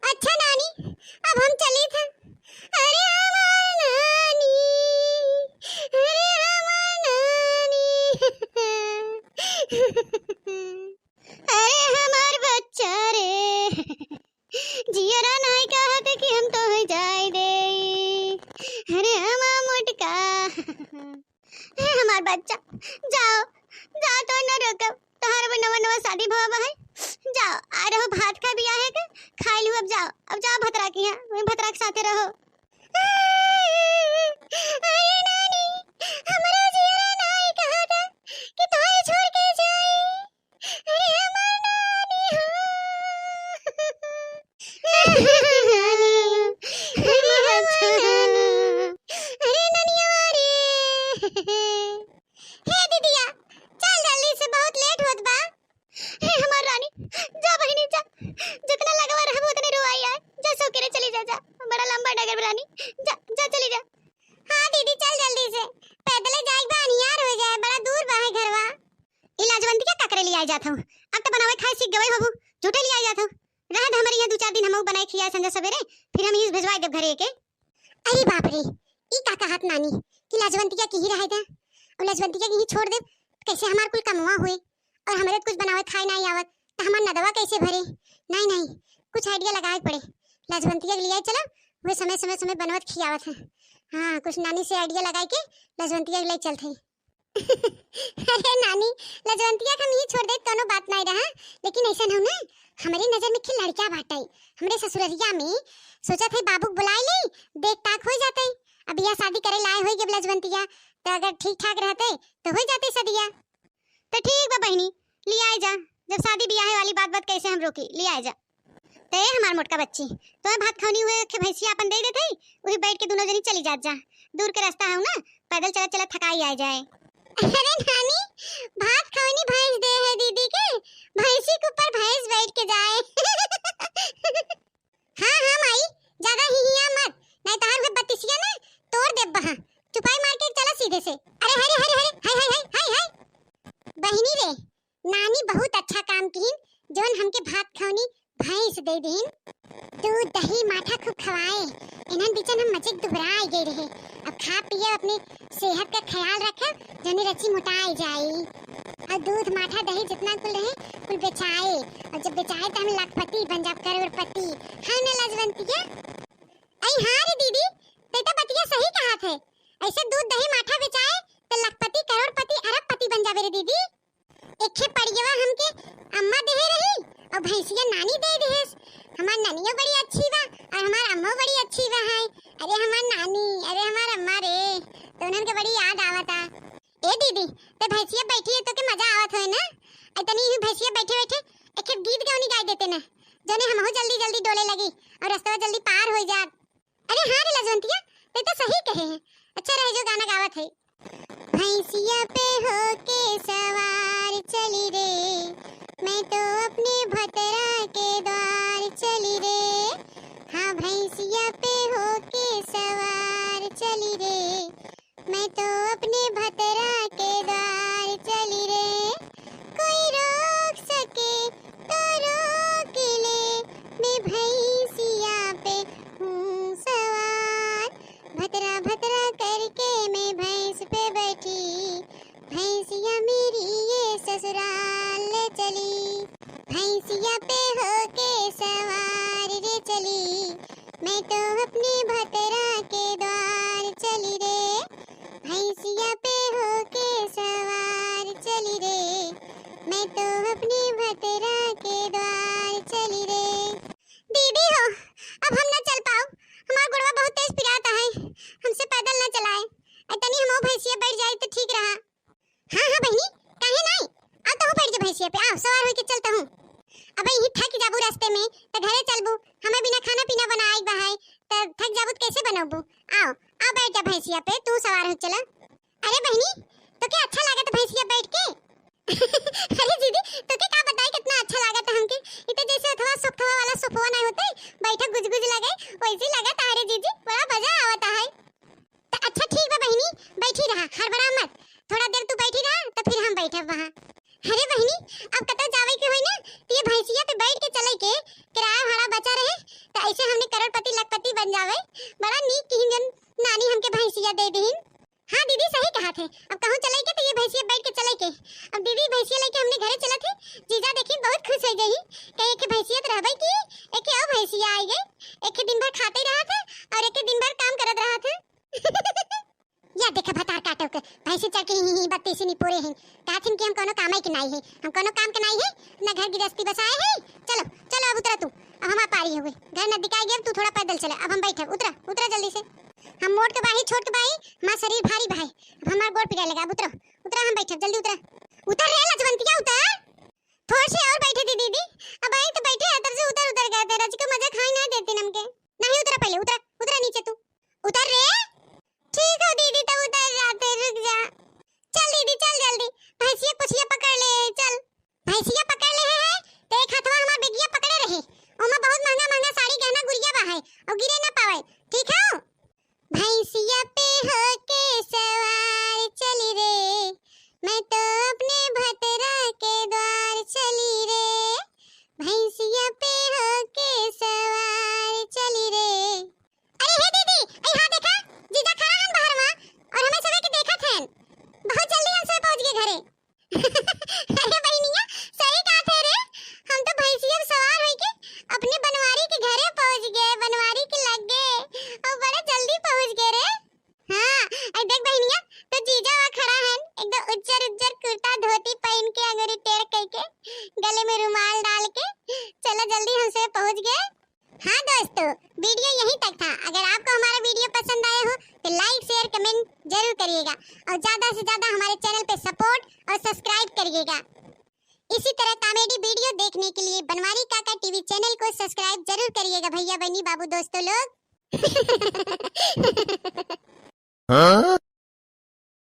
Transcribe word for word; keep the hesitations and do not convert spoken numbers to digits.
अच्छा नानी, अब हम चली थे। अरे हमार नानी, अरे हमार नानी। अरे हमार बच्चा रे, जियरा नाई कहत कि हम तोहे जाए दे। अरे हमार मोटका, हे हमार बच्चा, जाओ, जाओ, तो न रोकब। तोहार अबे नवा नवा शादी भवा है। जाओ, आ रहो भात खा बियाहे के, खाई लू अब जाओ, अब जाओ भतरा किहाँ, वहीं भतरा के साथे रहो। अरे नानी, हमरा जियरा नाई कहत कि तोहे छोड़ के जाई। अरे हमार नानी हो। नानी, अरे हमार नानी। अरे ननिया रे। हे दीदिया, चल जल्दी से, बहुत लेट होत बा। हे हमार रानी, जा बहिनी जा, जितना लगवा रहबू उतने रोआई आए। जा सौकेरे चली जा, जा, बड़ा लंबा डगर बा रानी, जा, जा चली जा। हाँ दीदी, चल जल्दी से, पैदले जाए बा, अनियार हो जाए, बड़ा दूर बा है घरवा। ई लाजवंतिया का करे लियाए जात हऊ? अब तो बनावे खाए सीख गवे होबू, झूठे लियाए जात हऊ। रह दे हमरे यहाँ दू चार दिन, हमहू बनाए खियाए संझा सवेरे, फिर हम इस भेजवाए देब घरे के। अरे बाप रे, ई का कहत नानी कि लाजवंतिया की ही रहे दे, और लाजवंतिया की ही छोड़ देब, कैसे हमार कुल कमवा हुए और हमरे कुछ बनावे खाए नहीं आवत, तो हमार नदवा कैसे भरे? नहीं नहीं, कुछ आइडिया लगाए के पड़े। लाजवंतिया के लिए चलो, वो समय समय समय बनवत खियावत है। हाँ, कुछ नानी से आइडिया लगाए के लाजवंतिया के लिए चलते हैं। अरे नानी, लजवंतिया के हम यहीं छोड़ देत, कौनो बात नाई रहा, लेकिन ऐसन हो ना, हमरे नजर में खिल लड़का बाटे, हमरे ससुररिया में। सोचत है बाबू के बुलाए ले, देख ताक हो जाते। अब यह शादी करे लाए होई के लजवंतिया, तो अगर ठीक ठाक रहते तो हो जाते सदिया। तो ठीक बा बहिनी, लियाए जा, जब शादी बियाहे वाली बात बात कैसे हम रोकी, लियाए जा। ते हमार मोटका बच्ची, तोहे भात खौनी हुए खे भैंसिया अपन दे देत हई, उही बैठ के दुनो जनी चली जात जा। दूर के रास्ता हऊ ना, पैदल चलत चलत थकाई आए जाए। अरे नानी, भात खौनी भैंस दे है दीदी के, भैंसी के ऊपर भैंस बैठ के जाए। हाँ हाँ माई, ज्यादा हिहिया मत, नहीं तहार हुए बतिसिया ना तोड़ देब बहा। चुपाई मार के चला सीधे से। अरे हरे हरे हरे, हाय हाय हाय हाय हाय। बहिनी रे, नानी बहुत अच्छा काम किहिन, जौन हमके भात खौनी भैंस दे दिहिन। दूध दही माठा खूब खवाए, इन्हन बीचन हम मजे दुबराए गए रहे। अब खा पिए, अपने सेहत का ख्याल रखे, जौन रची मोटाए जाई। और दूध माठा दही जितना कुल रहे, कुल बेचाए, और जब बेचाए तो हम लखपति बन जाब, करोड़पति। है ना लजवंतिया? अई हाँ रे दीदी, ते तो बतिया सही कहत है। ऐसे दूध दही माठा बेचाए तो लखपति करोड़पति अरबपति बन जाबे रे दीदी। एखे पड़ियवा हमके अम्मा देहे रही और भैंसिया नानी दे देहेस। हमार ननियो बड़ी अच्छी बा और हमार अम्मो बड़ी अच्छी बा है। अरे हमार नानी, अरे हमार अम्मा रे, तो उन्हन के बड़ी याद आवता। ए दीदी, ते भैंसिया बैठी है तो के मजा आवत होए ना? अरे तनी ही भैंसिया बैठे बैठे एक खेप गीत गौनी गाए देते ना, जौने हमहू जल्दी जल्दी डोले लगी और रस्तवा जल्दी पार हो जात। अरे हाँ रे लजवंतिया, ते तो सही कहे हैं। अच्छा रहे जो गाना गावत है। भैंसिया पे होके सवार चली रे, मैं तो अपने भतरा के द्वार चली रे। हाँ भैंसिया पे होके सवार चली रे, मैं तो अपने भतरा के द्वार चली रे। कोई रोक सके तो रोक ले, मैं भैंसिया पे हूँ सवार। भतरा भतरा करके मैं भैंस पे बैठी, भैंसिया मेरी ये ससुराल ले चली। भैंसिया पे होके सवार रे चली, मैं तो अपने भतरा के द्वार चली रे। भैंसिया पे होके सवार चली रे, मैं तो अपने भतरा के द्वार चली रे। दीदी हो, अब हम ना चल पाओ, हमार गोड़वा बहुत तेज पिराता है, हमसे पैदल ना चलाए। अ, तनी हमहू भैंसिया बैठ जाई तो ठीक रहा। हाँ हाँ बहिनी, काहे नाई? आ तहू बैठ जा भैंसिया पे, आओ सवार होके चल तहू। अबे यही थक जाबू रास्ते में, त घरे चलबू, हमें बिना खाना पीना बनाए बहाए, त थक जाबू त कैसे बनबू? आओ, आ बैठ जा भैंसिया पे, तू सवार हो चला। अरे बहिनी, तो क्या अच्छा लागत भैंसिया बैठ के? अरे दीदी, तो के का बताई कितना अच्छा लागत हमके। इ तो जैसे अथवा सोफवा वाला सोफवा नहीं होते, बैठक गुजगुज लगे, वैसे ही लागत। अरे जीजी, बड़ा मजा आवता है। त अच्छा ठीक बा बहिनी, बैठी रहा, हड़बड़ा मत। थोड़ा देर तू बैठी रहा, त फिर हम बैठब वहाँ। अरे बहिनी, अब कतौ जावे के होई ना, त ये भैंसिया पे बैठ के चले के किराया भाड़ा बचा रहे, त ऐसे हमने करोड़पति लखपति बन जावे। बड़ा नीक किहिन जन नानी हमके भैंसिया दे दिहिन। हाँ दीदी, सही कहा थे। अब कहूँ चले के तो ये भैंसिया बैठ के चले के। अब दीदी, भैंसिया लेके हमने घरे चलत है। जीजा देखी बहुत खुश हो गई। कहे एक भैंसिया तो रहबे की, एक और भैंसिया आई गई। एक दिन भर खाते रहा था और एक दिन भर काम करत रहा था। या देखा भतार काटो के, भैंसी चर के ही, ही, बत्तीसी नहीं पूरे हैं। कहथिन कि हम कोनो काम के नाई है, हम कोनो काम के नाई है, ना घर गृहस्थी बसाए हैं। चलो, चलो अब उतरा तू, अब हम पारी हो गए। घर नजदीक आ गए, अब तू थोड़ा पैदल चले, अब हम बैठब। उतरा, उतरा जल्दी से। हम मोट के बाही, छोट के बाही, हमार शरीर भारी बाहे, अब हमार गोड़ पिराए लगा। अब उतरा, उतरा, हम बैठब, जल्दी उतरा। उतर रे लजवंतिया, उतर। थोड़ से और बैठे दी दीदी, अब आई तो बैठे, अतर से उतर, उतर गए थे, रज को मजा खाई ना देते नमके। नहीं उतरा, पहले उतरा, उतरा नीचे तू, उतर रे। ठीक हो दीदी, तब उतर जाते, रुक जा। चल दीदी, चल जल्दी, भैंसिया पुछिया पकड़ ले, चल। भैंसिया पकड़ ले है, तो एक हथवा हमार बेगिया पकड़े रहे, ओमा बहुत महंगा महंगा साड़ी गहना गुरिया बा है, और गिरे ना पावे, ठीक है? भैंसिया पे होके सवार चली रे, मैं तो अपने भतरा के द्वार चली रे, भैंसिया पे होके सवार चली रे। अरे हे दीदी, ए हाँ देखा, जीजा खड़ा हन बाहर मा और हमें सबे के देखत हन। बहुत जल्दी हम सब पहुँच गए घरे। अरे बहनिया, सही कहा थे रे, हम तो भैंसिया पे सवार होई के अपने बनवारी के घरे पहुँच गए, बनवारी के लगे, और बड़ा जल्दी पहुँच गए रे। हाँ, अरे देख बहनिया, तो जीजा वहाँ खड़ा हन, एकदम उज्जर उज्जर कुर्ता धोती पहन के, अंगूरी टेढ़ करके, गले में रुमाल डाल के। चलो जल्दी, हम सब पहुँच गए। हाँ दोस्तों, वीडियो यहीं तक था। अगर आपको हमारा वीडियो पसंद आया हो तो लाइक, शेयर, कमेंट जरूर करिएगा और ज्यादा से ज्यादा हमारे चैनल पे सपोर्ट और सब्सक्राइब करिएगा। इसी तरह कॉमेडी वीडियो देखने के लिए बनवारी काका टीवी चैनल को सब्सक्राइब जरूर करिएगा भैया, बहनी, बाबू, दोस्तों लोग। हाँ?